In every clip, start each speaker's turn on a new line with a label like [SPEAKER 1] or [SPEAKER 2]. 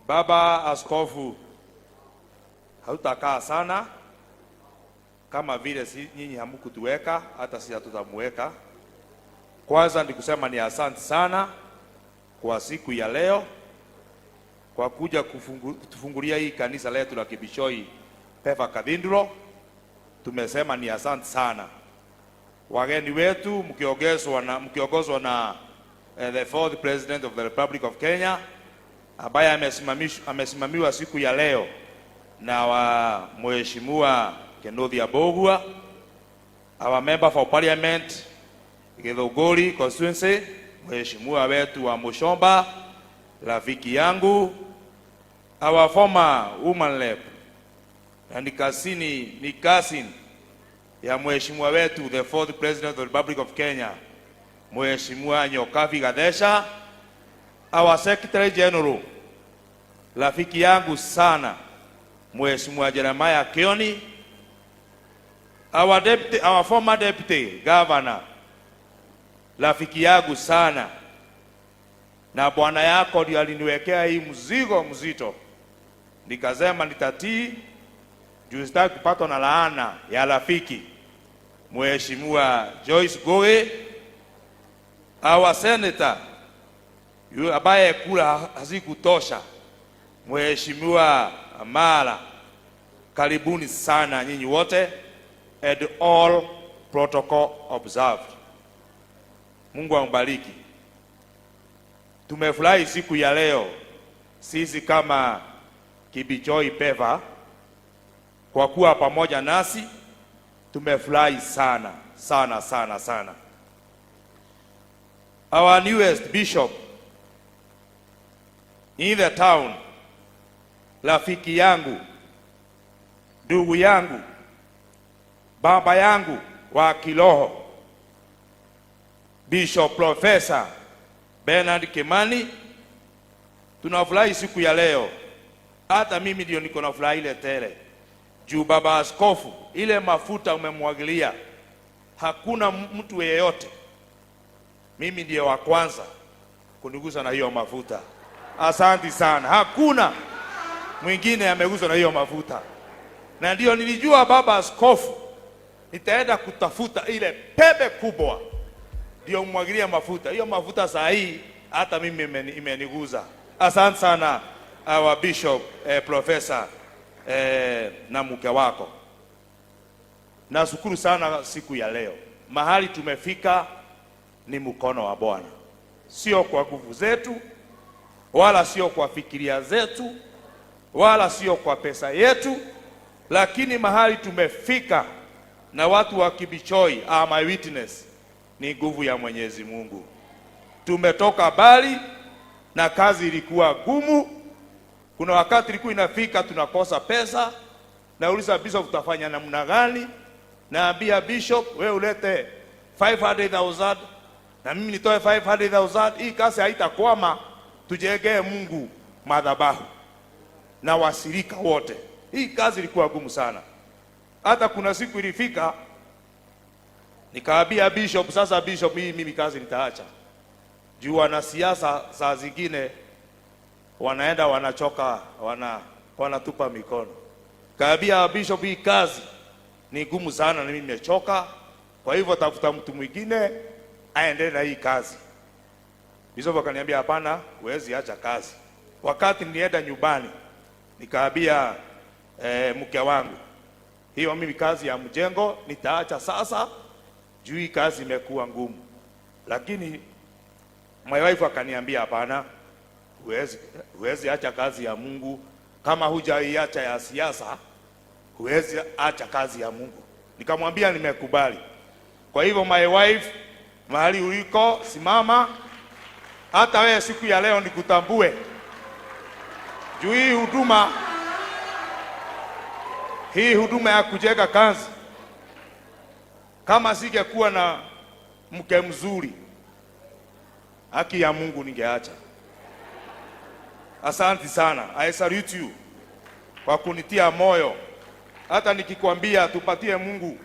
[SPEAKER 1] Baba Askofu, hatutakaa sana kama vile si, nyinyi hamkutuweka, hata sisi hatutamuweka. Kwanza ni kusema ni asante sana kwa siku ya leo kwa kuja kutufungulia hii kanisa letu la Kibichoi Pefa Cathedral. Tumesema ni asante sana wageni wetu mkiongozwa na the fourth president of the Republic of Kenya ambaye amesimamiwa siku ya leo na wa Mheshimiwa Kinuthia Mbugua, our member for parliament Githunguri constituency, Mheshimiwa wetu wa Muchomba, rafiki yangu, our former woman rep na ni cousin ya mheshimiwa wetu the fourth president of the Republic of Kenya, Mheshimiwa Nyokabi Gathecha, our secretary general, rafiki yangu sana, Mheshimiwa Jeremiah Kioni, our former deputy governor, rafiki yangu sana, na bwana yako ndio aliniwekea hii mzigo mzito, nikasema nitatii juu sitaki kupatwa na laana ya rafiki, Mheshimiwa Joyce Ngugi, our senator yule ambaye kura hazikutosha, Mheshimiwa Mara. Karibuni sana nyinyi wote, and all protocol observed. Mungu ambariki. Tumefurahi siku ya leo sisi kama Kibichoi Pefa kwa kuwa pamoja nasi, tumefurahi sana sana sana sana. Our newest bishop in the town, rafiki yangu, ndugu yangu, baba yangu wa kiroho, Bishop Professor Bernard Kimani, tunafurahi siku ya leo. Hata mimi ndio niko na furaha ile tele juu baba askofu, ile mafuta umemwagilia, hakuna mtu yeyote, mimi ndiye wa kwanza kunigusa na hiyo mafuta. Asanti sana, hakuna mwingine ameguswa na hiyo mafuta, na ndio nilijua baba askofu, nitaenda kutafuta ile pembe kubwa ndio umwagilia mafuta. Hiyo mafuta saa hii hata mimi imeniguza. Asante sana our bishop professor na mke wako. Nashukuru sana siku ya leo, mahali tumefika ni mkono wa Bwana, sio kwa nguvu zetu wala sio kwa fikiria zetu wala sio kwa pesa yetu, lakini mahali tumefika na watu wa Kibichoi are my witness, ni nguvu ya Mwenyezi Mungu. Tumetoka mbali na kazi ilikuwa gumu. Kuna wakati ilikuwa inafika tunakosa pesa, nauliza bishop, tutafanya namna gani? Naambia bishop, wewe ulete 500,000 na mimi nitoe 500,000. Hii kazi haitakwama, tujengee Mungu madhabahu na washirika wote. Hii kazi ilikuwa gumu sana. Hata kuna siku ilifika nikaambia bishop, sasa bishop, mimi kazi nitaacha juu wanasiasa saa zingine wanaenda wanachoka, wanatupa mikono. Kaambia bishop, hii kazi ni gumu sana na mimi nimechoka, kwa hivyo tafuta mtu mwingine aendelee na hii kazi. Bishop akaniambia hapana, huwezi acha kazi. Wakati nilienda nyumbani nikaambia mke wangu, hiyo mimi kazi ya mjengo nitaacha sasa, juu hii kazi imekuwa ngumu. Lakini my wife akaniambia hapana, huwezi acha kazi ya Mungu kama hujaiacha ya siasa, huwezi acha kazi ya Mungu. Nikamwambia nimekubali. Kwa hivyo my wife, mahali uliko simama, hata wewe siku ya leo nikutambue juu hii huduma ya kujenga kazi, kama singekuwa na mke mzuri, haki ya Mungu ningeacha. Asante sana, I salute you kwa kunitia moyo. Hata nikikwambia tupatie Mungu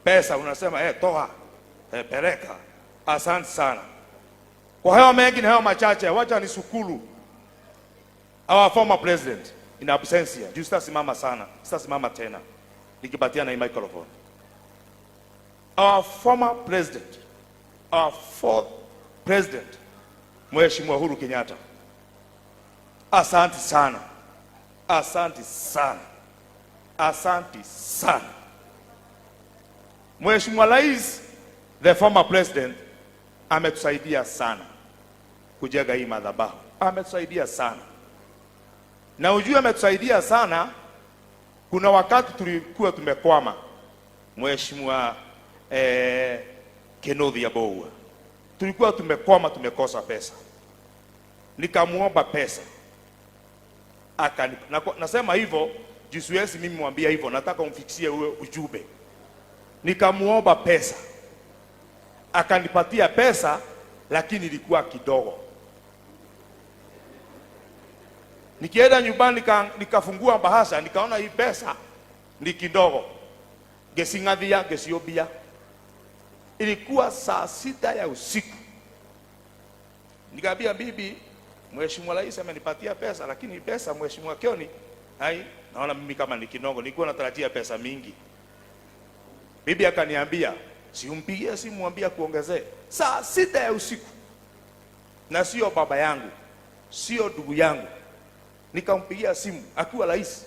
[SPEAKER 1] pesa, unasema toa, peleka. Asante sana. Kwa hayo mengi na hayo machache, wacha nishukuru Our former president in absentia, juu sitasimama sana, sitasimama tena nikipatia na hii microphone. Our former president, our fourth president, Mheshimiwa Uhuru Kenyatta, asante sana, asante sana, asante sana. Mheshimiwa Rais, the former president, ametusaidia sana kujenga hii madhabahu, ametusaidia sana na ujue ametusaidia sana. Kuna wakati tulikuwa tumekwama, Mheshimiwa Kinuthia Mbugua, tulikuwa tumekwama, tumekosa pesa, nikamuomba pesa akani, na, nasema hivyo juu siwezi mimi mwambia hivyo, nataka umfikishie huo ujumbe. Nikamuomba pesa akanipatia pesa, lakini ilikuwa kidogo. Nikienda nyumbani nikafungua bahasha nikaona hii pesa ni kidogo, ngesing'athia ngeciũmbia. Ilikuwa saa 6 ya usiku, nikaambia bibi, Mheshimiwa Rais amenipatia pesa, lakini pesa Mheshimiwa Kioni, hai naona mimi kama ni kidogo, nilikuwa natarajia pesa mingi. Bibi akaniambia si umpigie simu mwambie kuongezee. Saa 6 ya usiku, na sio baba yangu, sio ndugu yangu. Nikampigia simu akiwa rais,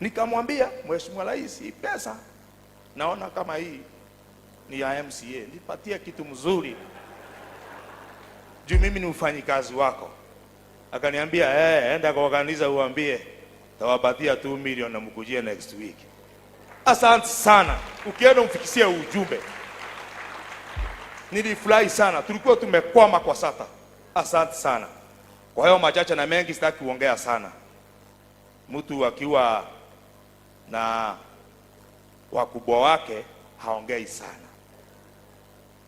[SPEAKER 1] nikamwambia Mheshimiwa Rais, hii pesa naona kama hii ni ya MCA, nipatie kitu mzuri juu mimi ni mfanyikazi wako. Akaniambia enda kwa kanisa uambie tawapatia 2 million na mkujie next week. Asante sana, ukienda umfikishie ujumbe. Nilifurahi sana, tulikuwa tumekwama kwa sata. Asante sana. Kwa hiyo machache na mengi, sitaki kuongea sana. Mtu akiwa na wakubwa wake haongei sana.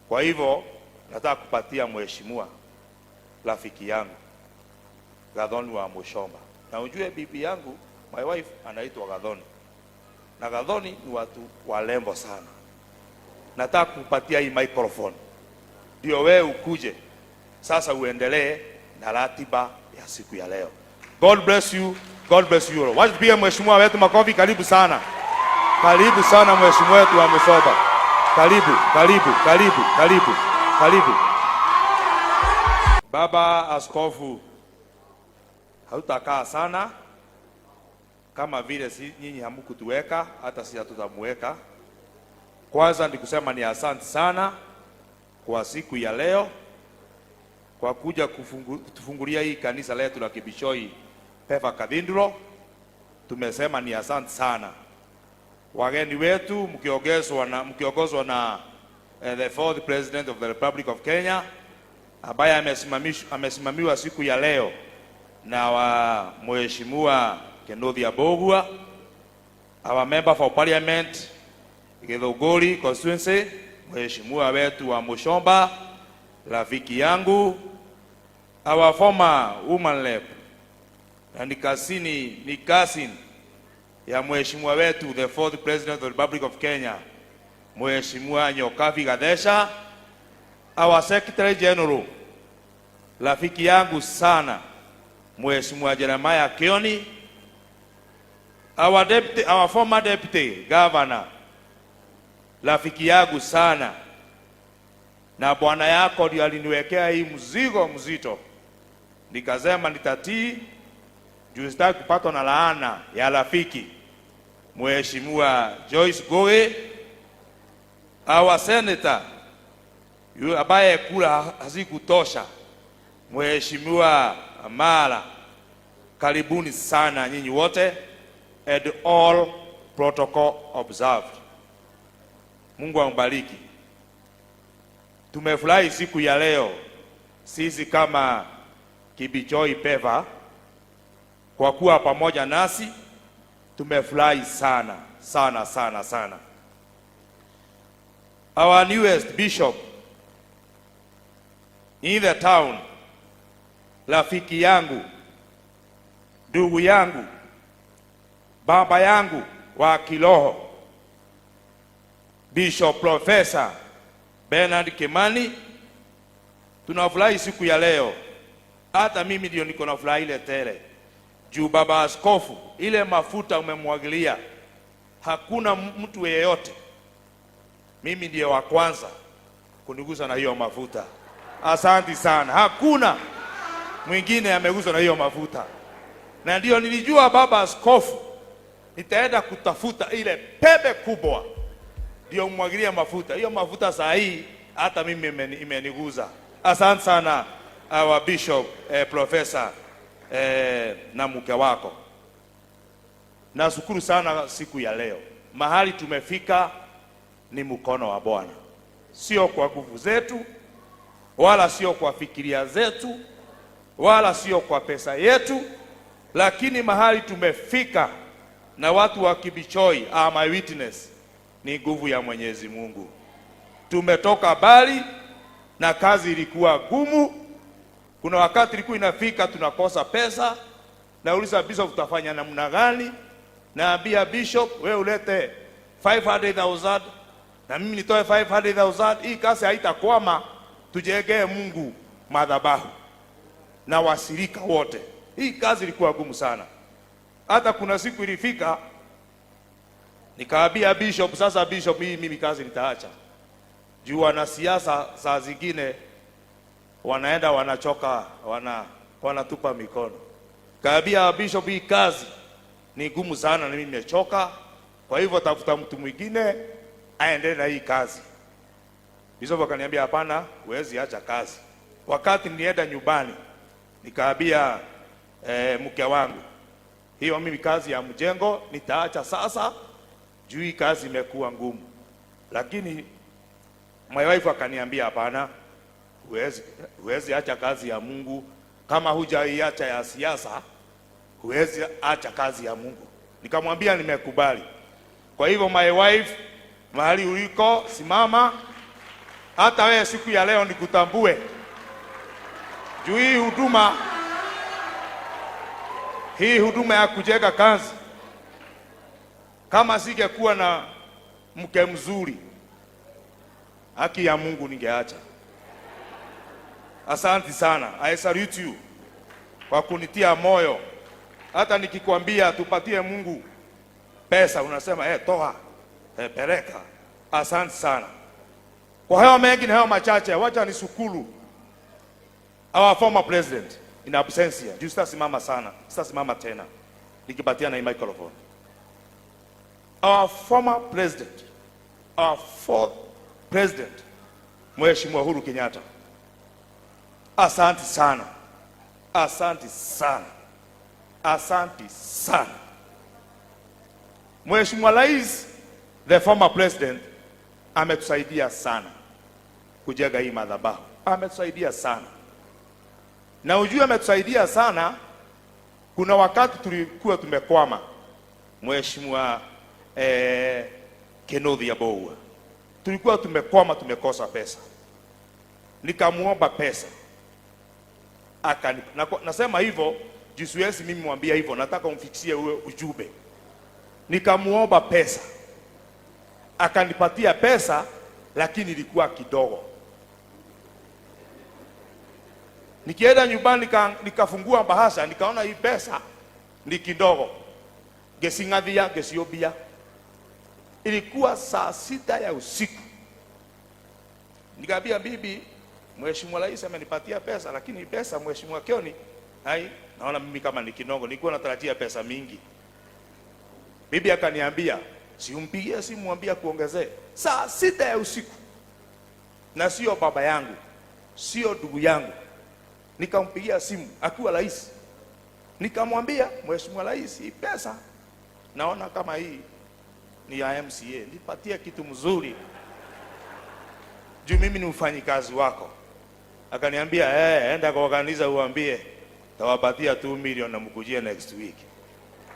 [SPEAKER 1] Kwa hivyo nataka kupatia mheshimiwa rafiki yangu Gathoni wa Muchomba, na ujue bibi yangu my wife anaitwa Gathoni, na Gathoni ni watu walembo sana. Nataka kupatia hii microphone ndio wewe ukuje sasa uendelee na ratiba ya siku ya leo. God bless you. God bless you all. Wacha tupige mheshimiwa wetu makofi. Karibu sana, karibu sana mheshimiwa wetu wa Muchomba. Karibu, karibu, karibu, karibu, karibu. Baba Askofu, hautakaa sana kama vile si nyinyi hamkutuweka, hata sisi hatutamuweka. Kwanza ni kusema ni asante sana kwa siku ya leo kwa kuja kutufungulia hii kanisa letu la Kibichoi Pefa Cathedral. Tumesema ni asante sana wageni wetu mkiongozwa na the fourth president of the Republic of Kenya ambaye amesimamiwa siku ya leo na wa Mheshimiwa Kinuthia Mbugua, our member for parliament Githunguri constituency, Mheshimiwa wetu wa Muchomba, rafiki yangu, our former woman rep na ni cousin ya mheshimiwa wetu the fourth president of the Republic of Kenya, Mheshimiwa Nyokabi Gathecha, our secretary general, rafiki yangu sana Mheshimiwa Jeremiah Kioni, our former deputy governor, rafiki yangu sana, na bwana yako ndio aliniwekea hii mzigo mzito, nikasema nitatii juu sitaki kupatwa na laana ya rafiki, Mheshimiwa Joyce Ngugi, our senator yule ambaye kura hazikutosha, Mheshimiwa Amara. Karibuni sana nyinyi wote, and all protocol observed. Mungu ambariki. Tumefurahi siku ya leo sisi kama Kibichoi Peva kwa kuwa pamoja nasi, tumefurahi sana sana sana sana. Our newest bishop in the town, rafiki yangu, ndugu yangu, baba yangu wa kiroho, Bishop Professor Bernard Kimani, tunafurahi siku ya leo. Hata mimi ndio niko na furaha ile tele. Juu baba askofu, ile mafuta umemwagilia, hakuna mtu yeyote, mimi ndiye wa kwanza kunigusa na hiyo mafuta. Asanti sana, hakuna mwingine ameguswa na hiyo mafuta, na ndio nilijua baba askofu, nitaenda kutafuta ile pembe kubwa ndio umwagilie mafuta. Hiyo mafuta saa hii hata mimi imeniguza. Asante sana our bishop, professor, na mke wako. Nashukuru sana siku ya leo, mahali tumefika ni mkono wa Bwana, sio kwa nguvu zetu wala sio kwa fikiria zetu wala sio kwa pesa yetu, lakini mahali tumefika na watu wa Kibichoi are my witness, ni nguvu ya Mwenyezi Mungu. Tumetoka mbali na kazi ilikuwa gumu. Kuna wakati ilikuwa inafika tunakosa pesa, nauliza bishop, tutafanya namna gani? Naambia bishop, wewe ulete 500,000 na mimi nitoe 500,000. Hii kazi haitakwama, tujengee Mungu madhabahu na wasirika wote. Hii kazi ilikuwa gumu sana. Hata kuna siku ilifika nikaambia bishop, sasa bishop, hii mimi kazi nitaacha. Juu wanasiasa saa zingine wanaenda wanachoka, wanatupa mikono. Kaambia bishop, hii kazi ni gumu sana na mimi nimechoka, kwa hivyo tafuta mtu mwingine aendelee na hii kazi. Bishop akaniambia hapana, huwezi acha kazi. Wakati nilienda nyumbani nikaambia mke wangu, hiyo mimi kazi ya mjengo nitaacha sasa, juu hii kazi imekuwa ngumu. Lakini my wife akaniambia hapana, huwezi acha kazi ya Mungu kama hujaiacha ya siasa, huwezi acha kazi ya Mungu. Nikamwambia nimekubali. Kwa hivyo my wife, mahali uliko simama, hata wewe siku ya leo nikutambue juu hii huduma ya kujenga kazi, kama singekuwa na mke mzuri, haki ya Mungu ningeacha. Asante sana, I salute you kwa kunitia moyo. Hata nikikwambia tupatie Mungu pesa, unasema toa, peleka. Asante sana. Kwa hayo mengi na hayo machache, wacha nishukuru our former president in absentia. Juu sitasimama sana, sitasimama tena nikipatia na hii microphone. Our former president, our fourth president, Mheshimiwa Uhuru Kenyatta. Asante sana, asante sana, asante sana. Mheshimiwa Rais, the former president, ametusaidia sana kujenga hii madhabahu, ametusaidia sana na ujue ametusaidia sana. Kuna wakati tulikuwa tumekwama, Mheshimiwa Kinuthia Mbugua, tulikuwa tumekwama, tumekosa pesa, nikamuomba pesa akani, na, nasema hivyo juu siwezi mimi mwambia hivyo, nataka umfikishie huo ujumbe. Nikamuomba pesa akanipatia pesa, lakini ilikuwa kidogo. Nikienda nyumbani nikafungua bahasha nikaona hii pesa ni kidogo, ngesing'athia ngeciũmbia. Ilikuwa saa 6 ya usiku, nikaambia bibi, Mheshimiwa Rais amenipatia pesa, lakini pesa Mheshimiwa Kioni, hai naona mimi kama ni kidogo, nilikuwa natarajia pesa mingi. Bibi akaniambia si umpigie simu mwambie kuongezee. Saa 6 ya usiku, na sio baba yangu, sio ndugu yangu. Nikampigia simu akiwa rais, nikamwambia Mheshimiwa Rais, hii pesa naona kama hii ni ya MCA, nipatie kitu mzuri juu mimi ni mfanyikazi wako. Akaniambia enda kwa kanisa uambie tawapatia 2 million na mkujie next week.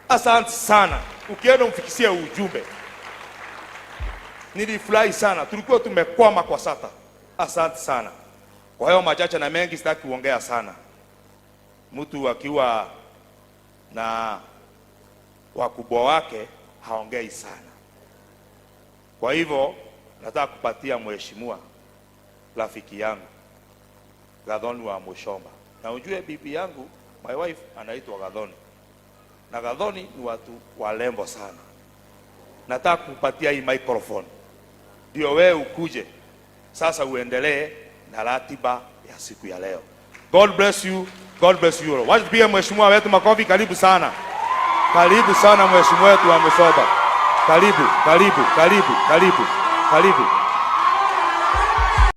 [SPEAKER 1] Asante sana, ukienda umfikishie ujumbe. Nilifurahi sana, tulikuwa tumekwama kwa sata. Asante sana. Kwa hayo machache na mengi, sitaki kuongea sana. Mtu akiwa na wakubwa wake haongei sana. Kwa hivyo nataka kupatia mheshimiwa rafiki yangu Gathoni wa Muchomba, na ujue bibi yangu my wife anaitwa Gathoni. Na Gathoni ni watu walembo sana. Nataka kupatia hii microphone ndio wewe ukuje sasa uendelee na ratiba ya siku ya leo. God bless you. God bless you all. Wacha tupige mheshimiwa wetu makofi. Karibu sana, karibu sana mheshimiwa wetu wa Musoba. Karibu, karibu, karibu, karibu, karibu.